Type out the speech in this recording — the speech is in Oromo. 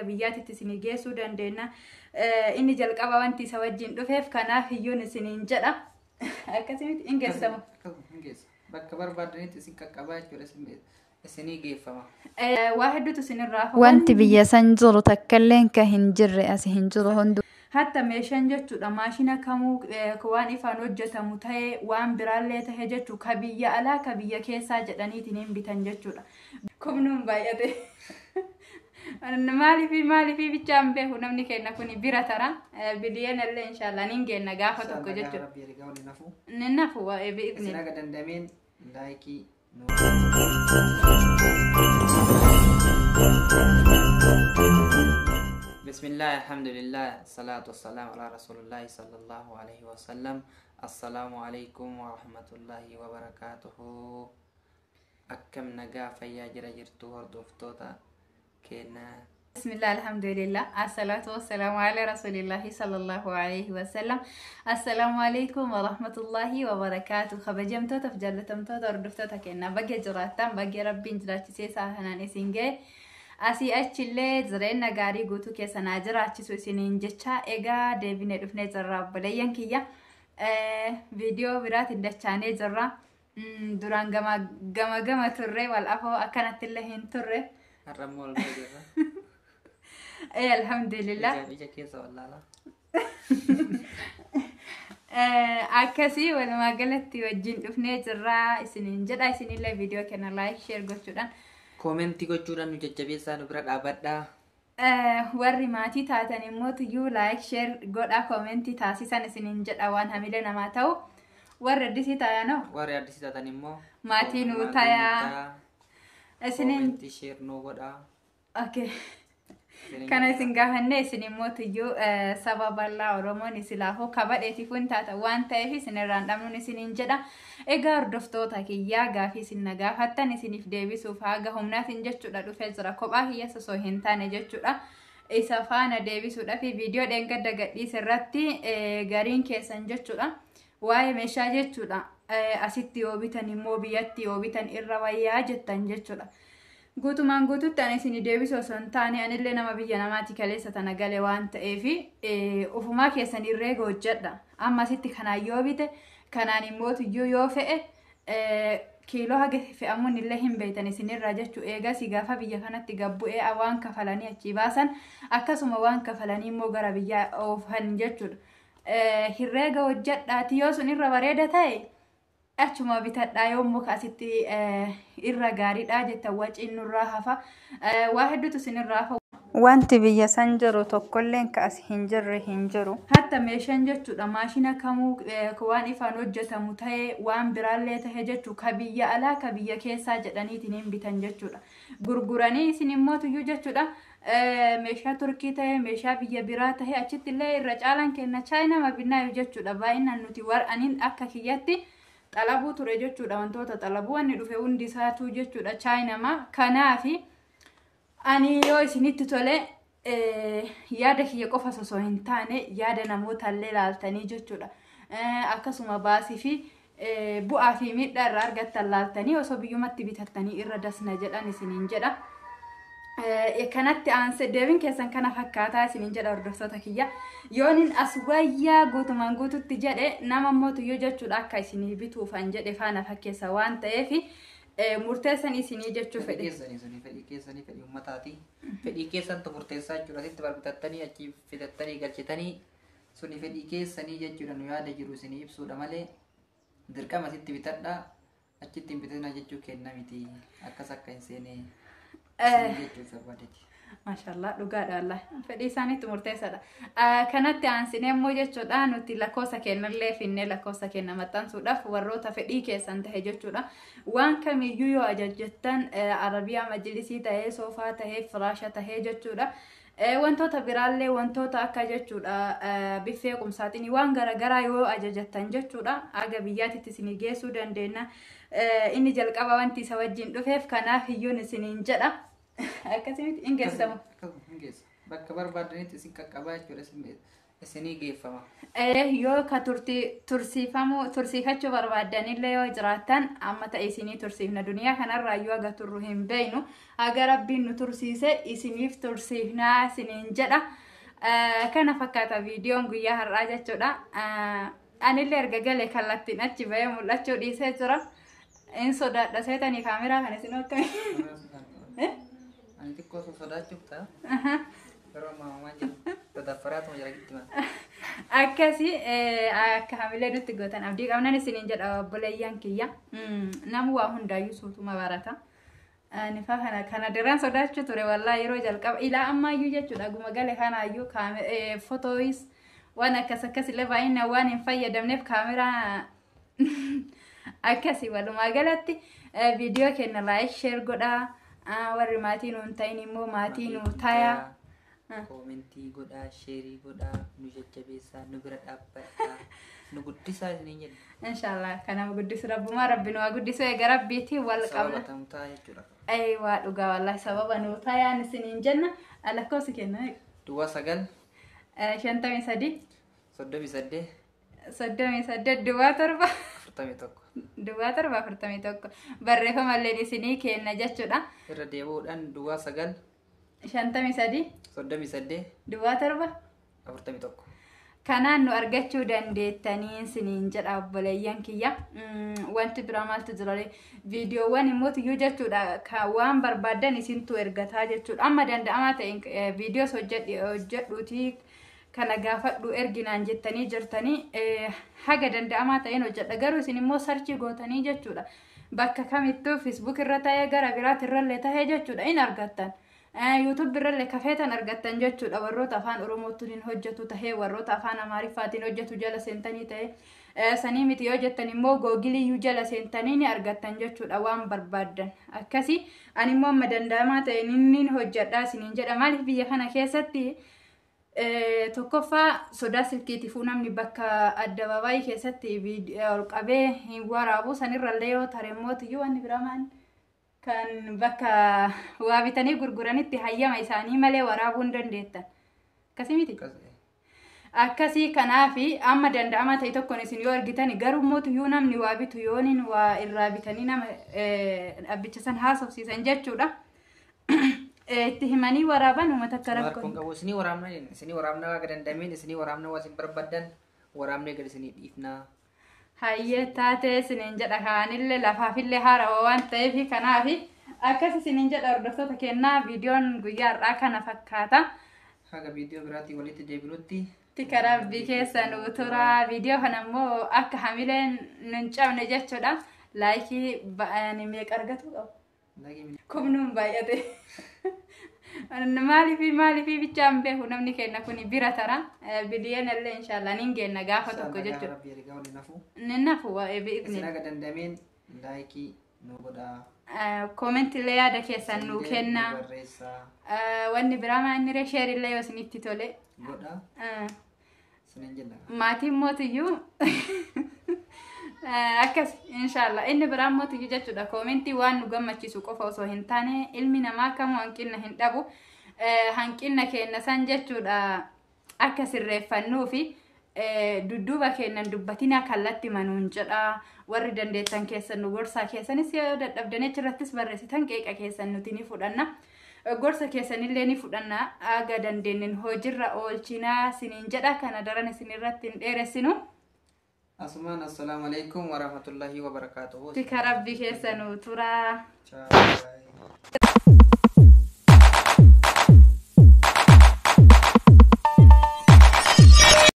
Haga biyyaatitti isinii geessuu dandeenya. Inni jalqaba wanti isa wajjin dhufeef kanaaf iyyuun isiniin jedha. Akkasumatti hin geessamu. Akkasuma hin geessa. Bakka barbaadanitti isin qaqqabaa jechuudha. Isinii geeffama. Waa hedduutu isinirraa hafa. Wanti biyya san jiru takkalleen ka hin jirre asi hin jiru hundu. Hatta meeshaan jechuudha maashina kamuu waan ifaan hojjetamu ta'ee waan biraallee ta'e jechuu ka biyya alaa ka biyya keessaa jedhaniitiin hin bitan jechuudha. Kumnuun baay'ate. Maaliifi maaliifi bichaan beeku namni kenna kuni bira tara biliyoona illee inshaallah nin geenna gaafa tokko jechuudha. Rabbi ergaa waliin hafu. Nin nafu waa'ee bi'idni. Isin haga dandameen like nu. Bismillah, alhamdulillah, salatu wassalamu ala rasulillahi sallallahu alaihi wasallam. Assalaamu alaikum wa rahmatullahi wa barakatuhu. Akkam nagaa fayyaa jira jirtu hordoftoota keenyaa? Bismillah, alhamdulillah, assalatu wassalamu ala rasulillahi sallallahu alaihi wasallam. Assalaamu alaikum wa rahmatullahi wa barakaatu. Kabajamtootaaf jaallatamtoota hordoftoota keenyaa, baga jiraattan, baga Rabbiin jiraachisee isaa kanaan isin ga'e. Asii achillee jireenya gaarii guutuu keessa naa jiraachisu isiniin jecha egaa deebinee dhufnee jirra obboleeyyan kiyya. Viidiyoo biraatiin dachaanee jirra. Duraan gama gama gama turre wal afoo akkanatti illee hin turre. Har'a immoo wal bira jirra. Alhamdulillah. Ijaan ija keessa wallaalaa. Akkasii walumaa galatti wajjin dhufnee jirra isiniin jedha. Isinillee viidiyoo kana like, share gochuudhaan Comment gochuudhaan nu jajjabeessaa, nu bira dhaabadhaa. Warri maatii taatan immoo tuyyuu like, share godhaa, comment taasisan isiniin jedha, waan hamilee namaa ta'u. Warri addisii taa'anoo Warri addisii taatan immoo maatii nuu maatii tayaa. Tayaa. Isiniin Comment, share nuu godhaa. Okay. Isiniin Kana jedha. isin gaafannee isin immoo tuyyuu saba bal'aa Oromoon isilaafuu kabadheetiif hin taata waan ta'eef isin irraan dhabnuun isiniin jedha. Egaa hordoftoota kiyyaa, gaafii isin na gaafattan isiniif deebisuuf haga humnaatiin jechuudha dhufee jira. Kophaa kiyyas osoo hin taane jechuudha. Isa faana deebisuudhaaf viidiyoo dheengadda gadhiise irratti gariin keessan jechuudha. Waa'ee meeshaa jechuudha. Asitti yoo bitan immoo biyyatti yoo bitan irra wayyaa jettan jechuudha. Guutumaan guututti ani isin deebisu osoo hin taane, anillee nama biyya namaati kaleessa tana gale waan ta'eef ufumaa keessan herreega hojjedha. Amma asitti kanaan yoo bite, kanaan immoo tuyyuu yoo fe'e, kiiloo haga fe'amuun illee hin beektan isinirraa jechuu. Eegas gaafa biyya kanatti gabbu'ee waan kafalanii achii baasan, akkasuma waan kafalanii immoo gara biyyaa oofan jechuudha. Herreega hojjedhaati, yoo sun irra bareeda ta'e achuma bitadhaa, yoo immoo asitti irra gaariidha jettan waciin nurraa hafa. Waa hedduutu isinirraa hafa. Wanti biyya san jiru tokkolleen ka as hin jirre hin jiru. Hatta meeshaan jechuudha maashina kamuu waan ifaan hojjetamu ta'ee waan biraallee ta'e jechuu ka biyya alaa ka biyya keessaa jedhaniitiin hin bitan jechuudha. Gurguranii isin immoo tuyyuu jechuudha meeshaa Turkii ta'e, meeshaa biyya biraa ta'e, achitti illee irra caalaan kenna Chaayinaa mabinnaayu jechuudha. Baay'inaan nuti war'aniin akka kiyyatti xalabuu ture jechuudha, wantoota xalabuu wanni dhufe hundi isaatu jechuudha Chaayinamaa. Kanaafi ani yoo isinitti tole yaada kiyya qofa osoo hin taane yaada namootallee laaltanii jechuudha. Akkasuma baasii fi bu'aa fi miidhaa irraa argattan laaltanii osoo biyyumatti bitattanii irra dasna jedhan isiniin jedha. Kanatti aansee deebiin keessan kana fakkaataa isiniin jedha hordoftoota kiyya. Yoonin as wayyaa guutumaan guututti jedhe, nama mootuyyuu jechuudha akka isinii bituufan jedhe faana fakkeessa waan ta'eef murteessan isinii jechuu Fedhii fedhe. keessanii suni fedhii keessanii, fedhii uummataati. Fedhii keessantu murteessaa jechuudha. Asitti bitattanii achii fidattanii galchitanii suni fedhii keessanii jechuudha. Nu yaada jiru isinii ibsuudha malee dirqama asitti bitadhaa, achitti hin bitina jechuu kenna miti. Akkas akka hin seene isinii jechuuf barbaadeeti. Maashaallah, dhugaadha Allah. Fedhii isaaniitti murteessaadha. Kanatti aansinee immoo jechuudha nuti lakkoofsa kennallee finnee lakkoofsa kenna maxxansuudhaaf warroota fedhii keessan tahe jechuudha. Waan kamiyyuu yoo ajajjettan, arabiyaa majlisii tahee, soofaa tahee, firaasha tahee jechuudha. Wantoota biraallee, wantoota akka jechuudha biffee, qumsaaxinii, waan garaagaraa yoo ajajattan jechuudha haga biyyaatitti isinii geessuu dandeenya. Inni jalqaba wanti isa wajjin dhufeef kanaaf iyyuun isiniin jedha. Akkasumatti hin geessamu. Akkasuma hin geessa. Bakka barbaadanitti isin qaqqabaa jechuudha. Isinii geeffama. Yoo ka tursiifamuu tursiifachuu barbaaddanillee yoo jiraattan amma ta'e isinii tursiifna. Duniyaa kanarraa yoo aga turru hin beeynu, haga Rabbiin nu tursiise isiniif tursiifnaa isiniin jedha. Kana fakkaata viidiyoon guyyaa har'aa jechuudha. Anillee erga galee kallattiin achi bahee mul'achuu dhiisee jira. In sodaadha seetanii kaameraa kana isin akkamii? Ani xiqqoo sodaachuuf ta'a. Yeroo ammaa waan jiru sodaaffaraatuma jira gitti maa. Akkasi akka hamilee nutti gootan abdii qabnan isiniin jedha obboleeyyan kiyya. Namu waa hundaayyuu suutuma barata. Ani fa kana daran sodaachuu ture wallaa yeroo jalqaba ilaa ammaayyuu jechuudha. Guma gale kanaayyuu fotooyis waan akkas akkasillee baay'inaan waan hin fayyadamneef kaameraa akkasi. Walumaa galatti viidiyoo keenya like, share godhaa. Warri maatii nuun ta'in immoo maatii nuu tayaa. Koomentii godhaa, sheerii godhaa, nu jajjabeessaa, nu bira dhaabbadhaa, nu guddisaa isiniin jenna. Inshallah kanama guddisu Rabbumaa, Rabbi nu haa guddisu eega Rabbiitiin wal Sababa qabna. ta'uu ta'a jechuudha. Waa dhugaa wallahi sababa nuu tayaan isiniin jenna. Lakkoofsi kenna. 09 53 38 38 07 41 07 41 barreeffamallee isinii kenna jechuudha. Irra deebi'uudhaan 09 53 38 07 41. Kanaan nu argachuu dandeettanii isiniin jedha obboleeyyan kiyya. Wanti biraa maaltu jira? Viidiyoowwan immoo tuyyuu jechuudha kan waan barbaaddan isintu ergataa jechuudha. Amma danda'amaa ta'e viidiyoos hojjedhuutii kana gaafadhu erginaan jettanii jirtanii, haga danda'amaa ta'een hojjedha. Garuu isin immoo search gootanii jechuudha. Bakka kamittuu Facebook irra ta'ee gara biraatti irrallee ta'ee jechuudha in argattan. YouTube irrallee kafeetan argattan jechuudha. Warroota afaan Oromootiin hojjetu tahee, warroota afaan Amaariffaatiin hojjetu jala seentanii ta'ee, sanii miti yoo jettan immoo Googiliyyuu jala seentanii ni argattan jechuudha waan barbaaddan. Akkasii ani immoo amma danda'amaa ta'e inni hojjedha isiniin jedha. Maaliif biyya kana keessatti tokkoffaa sodaa silkiitiifuu namni bakka addabaabaayii keessatti ol qabee hin waraabu. Sanirrallee yoo tare mootiyyuu wanni biraa maal kan bakka waa bitanii gurguranitti hayyama isaanii malee waraabuu hin dandeettan. Akkasii miti? Akkasii kanaafi amma danda'ama ta'e tokkoon isin yoo argitan, garuu mootiyyuu namni waa bitu yooniin waa irraa bitanii nama dhaabbicha san haasofsiisan jechuudha. Itti himanii waraaban uummata akka Rakkoon rakkoon. qabu, isinii waraabna, isinii waraabna, waaqa dandameen isinii waraabna, waa isin barbaadan waraabnee gad isinii dhiifnaa. Hayyee taatee isiniin jedha. Kaanillee lafaafillee haarawa waan ta'eef kanaafi akkas isiniin jedha. Hordoftoota kennaa, viidiyoon guyyaa har'aa kana fakkaata. Haga viidiyoo biraatii walitti deebinutti. Tika Rabbii keessa nuu tura. Viidiyoo kana immoo akka hamileen nun cabne jechuudha. Laayikii ba'anii meeqa argatu qabu? Kumnuun baay'ate. Maaliifi maaliifi bichaan beeku namni kenna kun bira tara. Biliyoona illee inshaallah nin geenna gaafa tokko jechuudha. Rabbi ergaa waliin hafu. Nin nafu waa'ee Isin bi'idni. haga dandameen laayikii nu godhaa. Koomentii illee yaada keessan nuu Isinillee kenna. nu barreessaa. Wanni biraa maanniree sheer illee yoo isinitti tole. Godhaa. Isinin jenna. Maatiin mootiyyuu akkas inshaallah. Inni biraan mootiyyuu jechuudha koomentii waan nu gammachiisu qofa osoo hin taane, ilmi namaa kamuu hanqina hin dhabu. Hanqina keenya san jechuudha akka sirreeffannuu fi dudduuba keenyan dubbatina, kallatti manuun jedha. Warri dandeettan keessan nu gorsaa, keessanis yoo dadhabdanii achirrattis barreessitan qeeqa keessan nuti ni fudhanna. Gorsa keessanillee ni fudhanna, aga dandeenyen hojiirra oolchinaa isiniin jedha. Kana daran isinirratti hin dheeressinu. Asumaan assalaamu alaikum warahmatullahi wabarakaatuhu. Tika Rabbi keessa nuu turaa. Ciao.